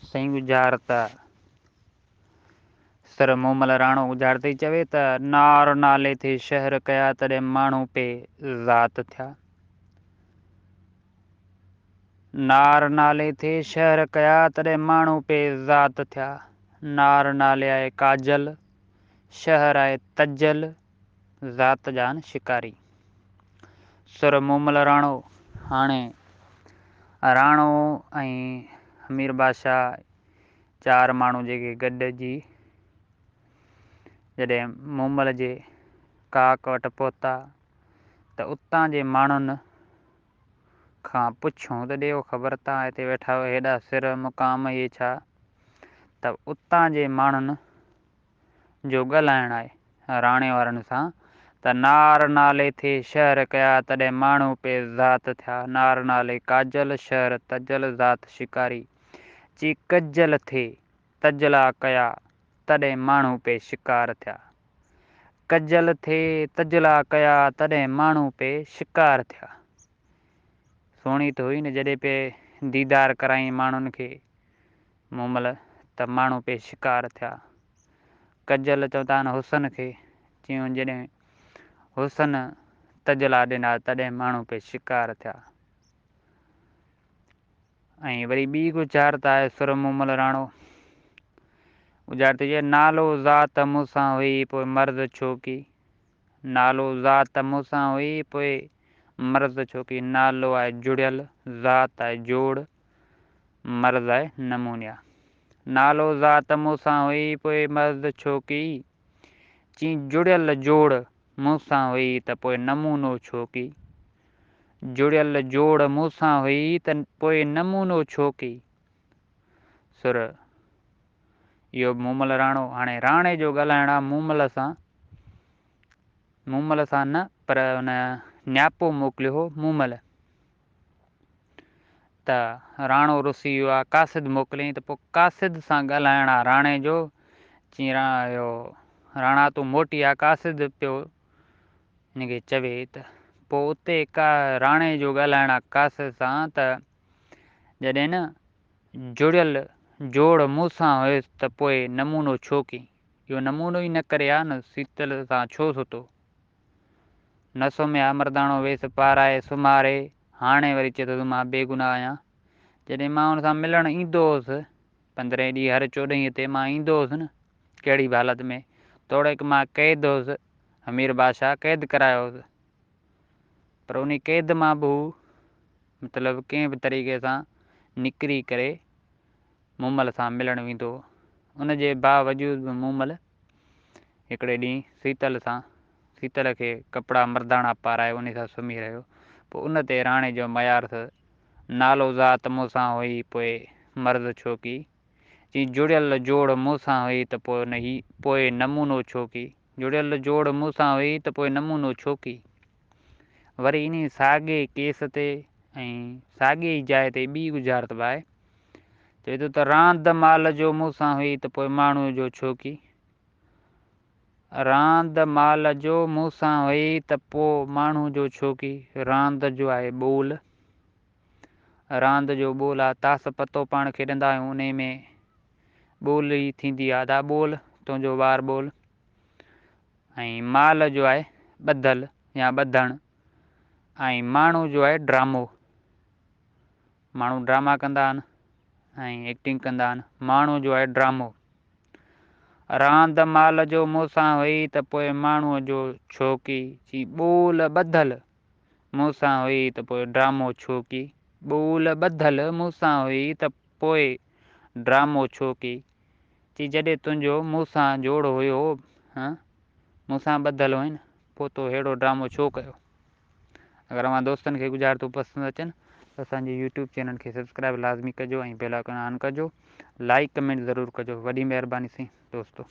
سائين ڳجهارت سر مومل راڻو ڳجهارت ٿي چوي ته نار نالي ٿي شهر ڪيا تڏهن ماڻهو پي ذات ٿيا. نار نالي ٿي شهر ڪيا تڏهن ماڻهو پي ذات ٿيا. نار نالي آهي ڪاجل، شهر آهي تجل، ذات جا آهن شڪاري. سر مومل راڻو هاڻي راڻو ۽ همير بادشاهه چار ماڻهو جيڪي گڏجي جڏهن مومل جي ڪاڪ وٽ پهتا ته اتان جي ماڻهن کان پڇيو ته ڏيو خبر تان هتي ويٺا آهيو هيڏا سر مقام اهي ڇا؟ ته اتان جي ماڻهن جو ڳالهائڻ آهي راڻي وارن سان ته نار نالي ٿي شهر ڪيا تڏهن ماڻهو پي ذات ٿيا نار نالي ڪاجل شهر تجل ذات شڪاري چي ڪجل ٿي تجلا ڪيا تڏهن ماڻهو پي شڪار ٿيا. ڪجل ٿي تجلا ڪيا تڏهن ماڻهو پي شڪار ٿيا. سهڻي ته هئي نه جڏهن پي ديدار ڪرائين ماڻهن کي مومل ته ماڻهو پي شڪار ٿيا. ڪجل چوندا آهن حسن کي چيائون جڏهن حسن تجلا ڏنا تڏهن ماڻهو پي شڪار ٿيا. ۽ وري ٻي ڳجهارت آهي سر مومل راڻو ڳجهارت چئي نالو ذات مون سان هئي پوء مرض ڇو ڪي نالو ذات مون سان هئي پوء مرض ڇو ڪي نالو آهي جڙيل ذات آهي جوڙ مرض آهي نمونيا نالو ذات مون سان هئي پوء مرض ڇو ڪي چي جڙيل جوڙ مون سان هئي ته پوء نمونو ڇو ڪي جڙيل جوڙ مون سان هئي ته پوء نمونو ڇو ڪئي؟ سر، اهو به مومل راڻو. هاڻي راڻي جو ڳالهائڻ آ مومل سان، مومل سان نه پر ان نياپو موڪليو هو مومل ته راڻو رسي ويو آ، قاصد موڪليائين ته پوء قاصد سان ڳالهائڻ آ راڻي جو، چي اهو راڻا تون موٽي آ، قاصد پيو هن کي چوي ته پوء اتي ڪا راڻي جو ڳالهائڻ آ قاصد سان ته جڏهن نه جڙيل جوڙ مون سان هيس ته پوء نمونو ڇو ڪيئي؟ اهو نمونو ئي نه ڪري ها نه سيتل سان ڇو ستو؟ نه سمهيا مرداڻو ويس پارائي سمهاري هاڻي وري چئي ٿو ته مان بيگناهه آهيان. جڏهن مان ان سان ملڻ ايندو هوس پندرهين ڏينهن هر چوڏهينء تي مان ايندو هوس نه ڪهڙي به حالت ۾ توڙيڪ مان قيد هوس همير بادشاهه قيد ڪرايو هوس پر انهي قيد مان به هو مطلب ڪنهن به طريقي سان نڪري ڪري مومل سان ملڻ ويندو هو. ان جي باوجود به مومل هڪڙي ڏينهن سيتل سان سيتل کي ڪپڙا مرداڻا پارائي انهي سان سمهي رهيو. پوء ان تي راڻي جو ميار ته نالو ذات مون سان هئي پوء مرض ڇو ڪي؟ چي جڙيل جوڙ مون سان هئي ته پوء نهي پوء نمونو ڇو ڪي؟ جڙيل جوڙ مون سان هئي ته پوء نمونو ڇو ڪي؟ وري انهي ساڳئي ڪيس تي ۽ ساڳي ئي جاء تي ٻي ڳجهارت به آهي. چوي ٿو ته راند مال جو مون سان هئي ته پوء ماڻهوء جو ڇو ڪي؟ راند مال جو مون سان هئي ته پوء ماڻهوء جو ڇو ڪي؟ راند جو آهي ٻول. راند جو ٻول آ تاس پتو پاڻ کيڏندا آهيون انهي ۾ ٻول ئي ٿيندي آ ادا ٻول تنهنجو وار ٻول ۽ مال جو آهي ٻڌل يا ٻڌڻ ۽ ماڻهو جو آهي ڊرامو ماڻهو ڊراما ڪندا آهن ۽ ايڪٽنگ ڪندا آهن ماڻهو جو آهي ڊرامو راند مال جو مون سان هئي ته پوء ماڻهوء جو ڇو ڪي چي ٻول ٻڌل مون سان هئي ته پوء ڊرامو ڇو ڪي ٻول ٻڌل مون سان هئي ته پوء ڊرامو ڇو ڪي چي جڏهن تنهنجو مون سان جوڙ هيو هه مون سان ٻڌل هئين پوء تو ههڙو ڊرامو ڇو ڪيو اگر اوهان دوستن کي ڳجهارتون پسند اچن ته اسان جي يوٽيوب چينل کي سبسڪرائب لازمي ڪجو ۽ بيل آئڪن آن ڪجو لائڪ ڪمينٽ ضرور ڪجو وڏي مهرباني سائين دوستو.